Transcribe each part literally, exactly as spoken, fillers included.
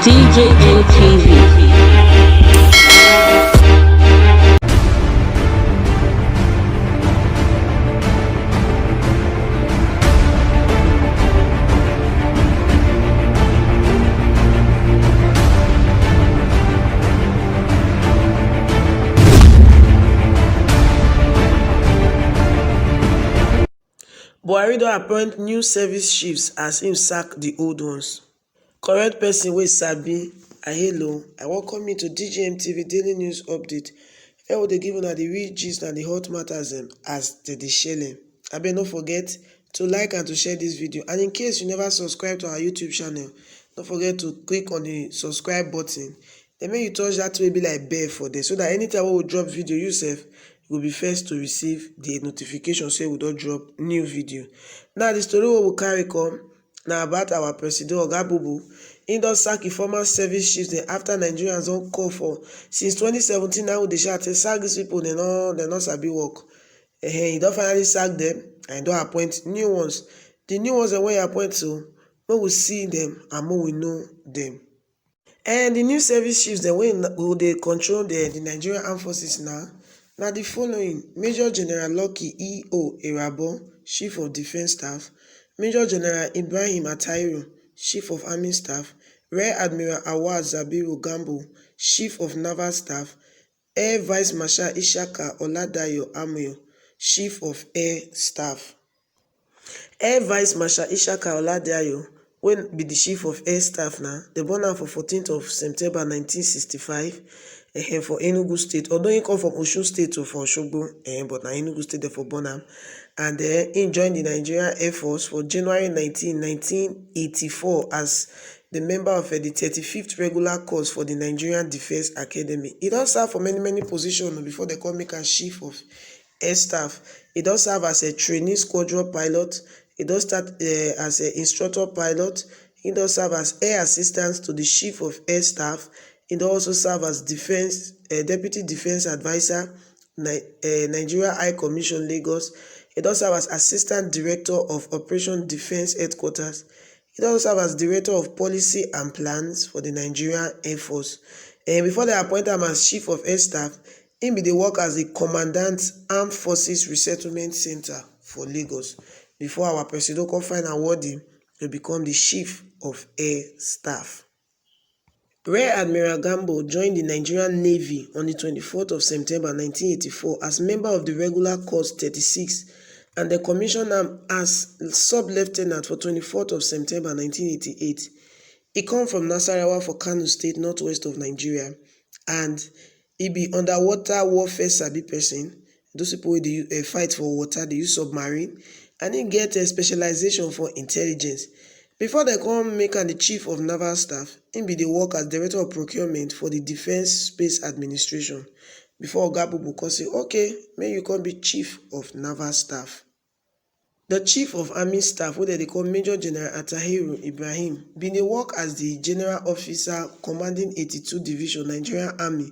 D J N T V. Buhari don appoint new service chiefs as im sack di old ones. Correct person wey sabi, I hail o. I welcome you to D J M T V Daily News Update. Where we dey give una the real gist and the hot matters dem as dem dey shele. Abeg no forget to like and to share this video. And in case you never subscribe to our YouTube channel, no forget to click on the subscribe button. Then make you touch that way be like bell for there, so that anytime we drop video, you sef go be first to receive the notification say we don drop new video. Now the story wey we carry come na about our president, Oga Bubu. He don sack him former service chiefs dem after Nigerians don call for since twenty seventeen. Now they shout say sack these people, they no they no sabi work. Eh, he don finally sack them and he don appoint new ones. The new ones dem wey he appoint so, make we see them and make we know them. And the new service chiefs dem wey na- go dey control the, the Nigerian armed forces now na the following: Major General Lucky E O Irabor, Chief of Defence Staff; Major General Ibrahim Atahiru, Chief of Army Staff; Rear Admiral Awad Zabiru Gambo, Chief of Naval Staff; Air Vice Marshal Ishaka Oladayo Amuyo, Chief of Air Staff. Air Vice Marshal Ishaka Oladayo, wey be the Chief of Air Staff na, dem born am for fourteenth of September nineteen sixty-five, eh, for Enugu State. Although he come from Osun State o, for Osogbo, eh, but na Enugu State dem for born am. And eh, he join the Nigerian Air Force for January nineteen, nineteen eighty-four as the member of eh, the thirty-fifth Regular Corps for the Nigerian Defence Academy. He don serve for many many positions o before dem come make am Chief of Air Staff. He don serve as a training squadron pilot. He don start eh, as an instructor pilot. He don serve as air assistant to the Chief of Air Staff. He don also serve as defense, eh, deputy defense adviser, Ni- eh, Nigeria High Commission, Lagos. He don serve as assistant director of Operation Defense Headquarters. He don serve as director of policy and plans for the Nigerian Air Force. And before dem appoint am as chief of air staff, he bin dey work as the commandant Armed Forces Resettlement Centre for Lagos before our presido come find am worthy to become the chief of air staff. Rear Admiral Gambo join the Nigerian Navy on the twenty-fourth of September nineteen eighty-four as member of the Regular Corps thirty-six, and dem commission am as sub-lieutenant for twenty-fourth of September nineteen eighty-eight. He come from Nasarawa for Kano State, northwest of Nigeria, and he be underwater warfare sabi person. Those people wey dey uh, fight for water, dey use submarine, and he get a specialization for intelligence. Before dem come make am the chief of naval staff, he be dey work as director of procurement for the Defence Space Administration. Before Oga Bubu come say, okay, make you come be chief of naval staff. The chief of army staff, wey dem dey call Major General Atahiru Ibrahim, bin dey work as the general officer commanding eighty-two Division, Nigerian Army,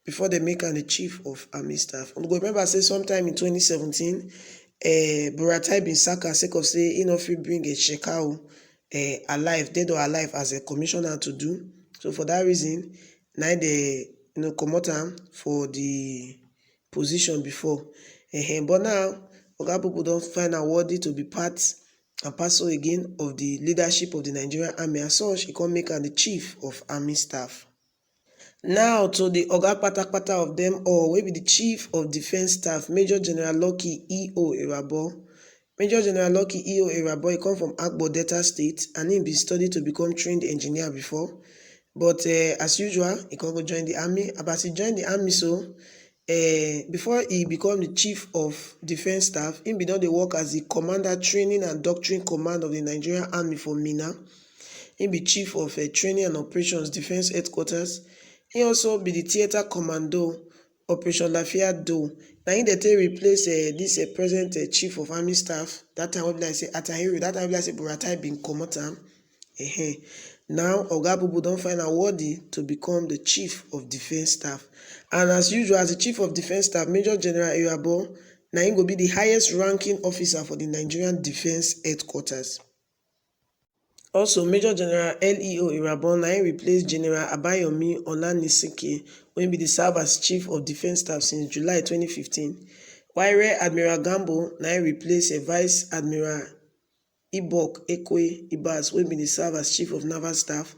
before dem make am the chief of army staff. Una go remember say sometime in twenty seventeen, eh, Buratai bin sack am sake of say he no fit bring a Shekau eh, alive, dead or alive, as a commissioner to do. So for that reason, na im dey you know comot am for the position before. Ehen, but now, Oga Bubu don find am worthy to be part and parcel again of the leadership of the Nigerian army. As such, he come make am the chief of army staff. Now to the oga patapata of them all, wey be the chief of defence staff, Major General Lucky E O Irabor. Major General Lucky E O Irabor, he come from Agbo, Delta State, and he bin study to become trained engineer before. But uh, as usual, he come go join the army. And as he join the army so, uh, before he become the chief of defence staff, he bin don dey work as the commander training and doctrine command of the Nigerian army for Minna. He be chief of uh, training and operations, defence headquarters. He also be the theatre commando, Operation Lafia Do. Na him dey take replace uh, this uh, present uh, chief of army staff. That time wey be like say Atahiru, that time wey be like say Buratai bin comot am. Ehen. Now Oga Bubu don find am worthy to become the chief of defence staff. And as usual, as the chief of defence staff, Major General Irabor, na him go be the highest ranking officer for the Nigerian Defence Headquarters. Also, Major General L E O Irabon na im replace General Abayomi Olanisike, wey bin dey serve as Chief of Defence Staff since July twenty fifteen, while Rear Admiral Gambo na im replace eh, Vice Admiral Ibok Ekwe Ibas, wey bin dey serve as Chief of Naval Staff.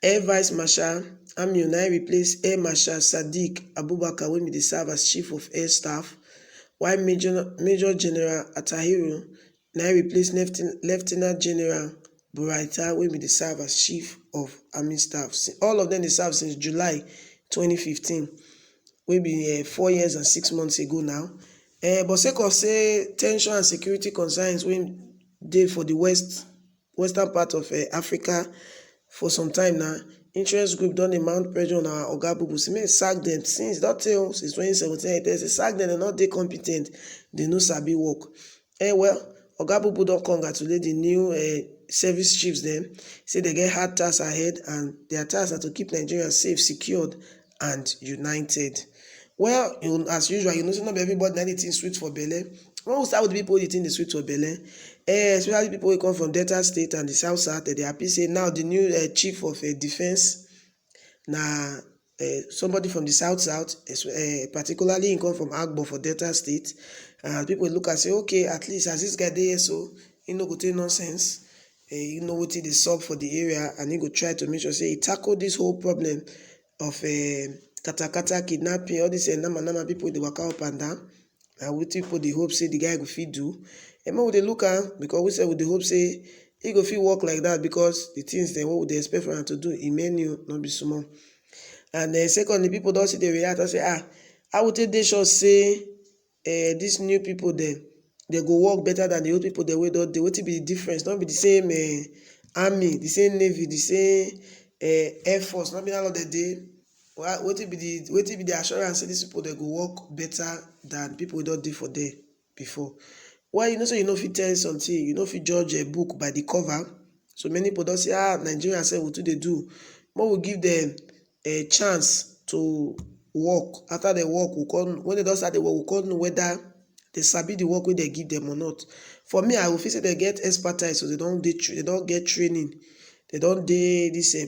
Air Vice Marshal Amio na im replace Air Marshal Sadiq Abubakar, wey bin dey serve as Chief of Air Staff, while Major, Major General Atahiru na im replace Lieutenant General Buraita, wey bin dey serve as Chief of Army Staff. Si- All of them dey serve since July twenty fifteen, wey be eh, four years and six months ago now. Eh, but sake of say tension and security concerns wey dey for the west western part of eh, Africa for some time now, interest group don dey mount pressure on our oga bubu say make e sack dem since don tey o, since twenty seventeen. Dem say sack dem, dem no dey competent, dem no sabi work. Eh well, oga bubu don congratulate the new eh, service chiefs dem, say dem get hard tasks ahead and their task na to keep Nigeria safe, secured and united. Well, you, as usual, you know say no be everybody na anything sweet for belle. When we start with the people wey the thing dey sweet for belle, eh, especially people wey come from Delta State and the South South, eh, they happy say now the new eh, chief of eh, defence na eh, somebody from the South South, es- eh, particularly he come from Agbo for Delta State. And people look and say, okay, at least as this guy dey here so, he no go take nonsense. Eh, he know wetin dey sup for the area and he go try to make sure say he tackle this whole problem of eh, katakata, kidnapping, all this eh, nama nama people dey waka up and down. Na wetin people dey hope say the guy go fit do. And make we dey look am because we sef we dey hope say he go fit work like that because the things dem wey we dey expect from am to do, e many o, no be small. And then secondly, people don still dey react and say, ah, how we take dey sure say eh, these new people dem, dem go work better than the old people dem wey don dey? Wetin be the difference? No be the same eh, army, the same navy, the same eh, air force, no be all of them dey? Wha- Wetin be the wetin be the assurance say these people dem go work better than people wey don dey for there before? Well, you know say you no fit tell something, you no fit judge a book by the cover. So many people don say, ah, Nigeria sef we too dey do. Make we give them a chance to work. After dem work, we come when dem don start the work, we come know whether dem sabi the work wey dem give them or not. For me, I go feel say dem get expertise, so dem don dey tra- dem don get training, dem don dey this uh,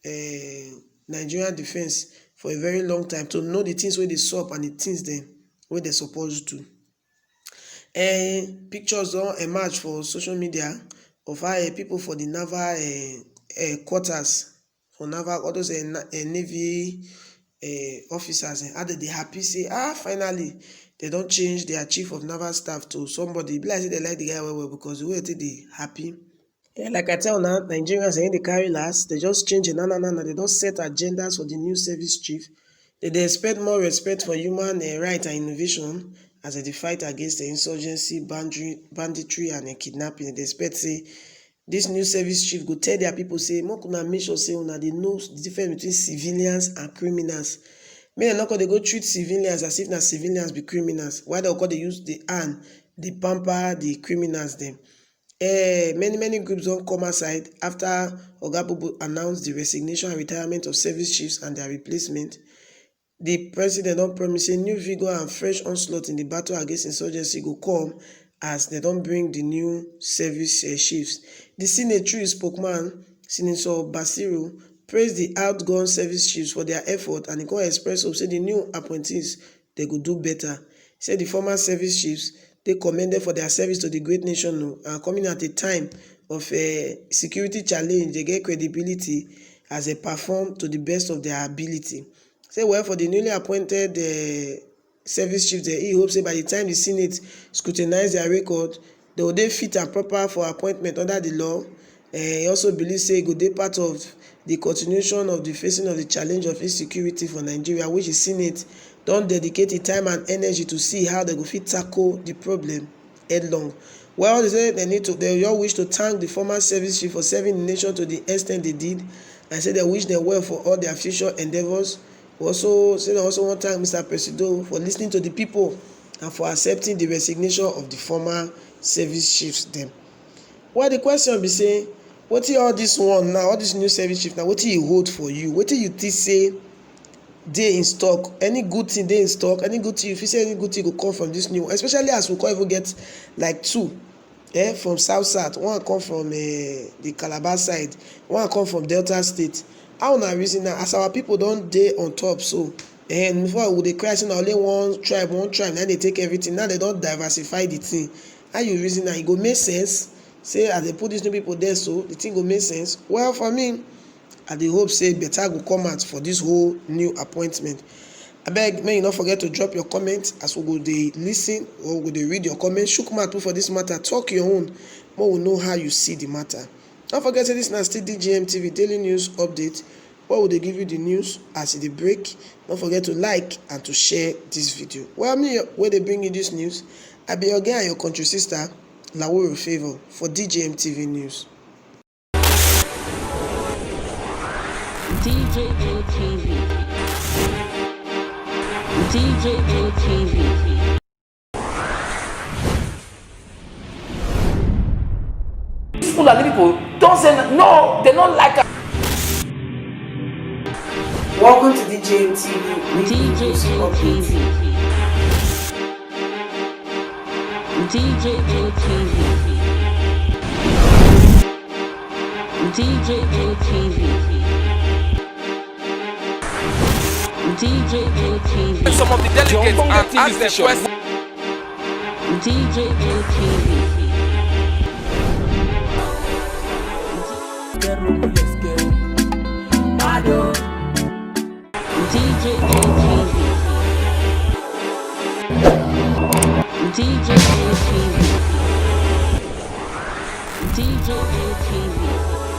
uh, Nigerian defence for a very long time to know the things wey dey sup and the things dem wey dem suppose do. Uh, pictures don emerge for social media of how uh, people for the naval uh, uh, quarters for naval, all those uh, na- uh, navy uh, officers, uh, how dem dey happy say, ah, finally, dem don change their chief of naval staff to somebody. E be like say dem like the guy well well because the way dem take dey happy. Yeah, like I tell una, Nigerians, eh, dey carry last. Dem just change it. Na na na na. Dem don set agendas for the new service chief. Dem dey expect more respect for human eh, rights and innovation as dem dey fight against the insurgency, bandri- banditry, and eh, kidnapping. Dem dey expect say this new service chief go tell their people say make una make sure say una dey know the difference between civilians and criminals. Make dem no come dey go treat civilians as if na civilians be criminals, while dem go come dey use the hand dey pamper the criminals dem. Eh, many many groups don come outside after Oga Bubu announce the resignation and retirement of service chiefs and their replacement. The president don promise say new vigor and fresh onslaught in the battle against insurgency go come as dem don bring the new service eh, chiefs. The Senate, through his spokesman, Senator Basiru, praise the outgone service chiefs for their effort and he come express hope say the new appointees dem go do better. He say the former service chiefs dey commended for their service to the great nation o, and coming at a time of eh, security challenge, dem get credibility as dem perform to the best of their ability. Say well, for the newly appointed eh, service chiefs dem, he hope say by the time the Senate scrutinize their record, dem go dey fit and proper for appointment under the law. Eh, he also believe say e go dey part of the continuation of the facing of the challenge of insecurity for Nigeria, which the Senate don dedicate the time and energy to see how dem go fit tackle the problem headlong. Well, dem say dem need to, dem just wish to thank the former service chief for serving the nation to the extent they did, and say dem wish dem well for all their future endeavours. We also say dem also wan thank Mister Presido for listening to the people and for accepting the resignation of the former service chiefs dem. Well, the question be say, wetin all this one now, all this new service chief now, wetin e hold for you? Wetin you think say dey in stock? Any good thing dey in stock? Any good thing you feel say any good thing go come from this new one, especially as we come even get like two Eh, from South South, one come from, eh, the Calabar side, one come from Delta State. How una reason now? As our people don dey on top so, and before we dey cry say na only one tribe, one tribe, na dey take everything. Now they don diversify the thing. How you reason now? E go make sense? Say as they put these new people there so, the thing go make sense? Well, for me, I dey hope say better go come out for this whole new appointment. Abeg, make you no forget to drop your comment as we go dey listen or we go dey read your comment. Chook mouth put for this matter, talk your own, make we know how you see the matter. Don't forget say this na still D J M T V daily news update, where we dey give you the news as e dey break. Don't forget to like and to share this video. Well, me wey dey bring you this news, I be your girl and your country sister, Laworo Favour, for D J M T V News. D J M T V. D J M T V. These Fulani people don't say n-, no, they don't like us. Welcome to D J M T V. D J M T V. D J M T V. D J M T V. D J M T V. Some of the delegates and ask them questions. D J M T V. D J M T V. D J M T V. D J M T V.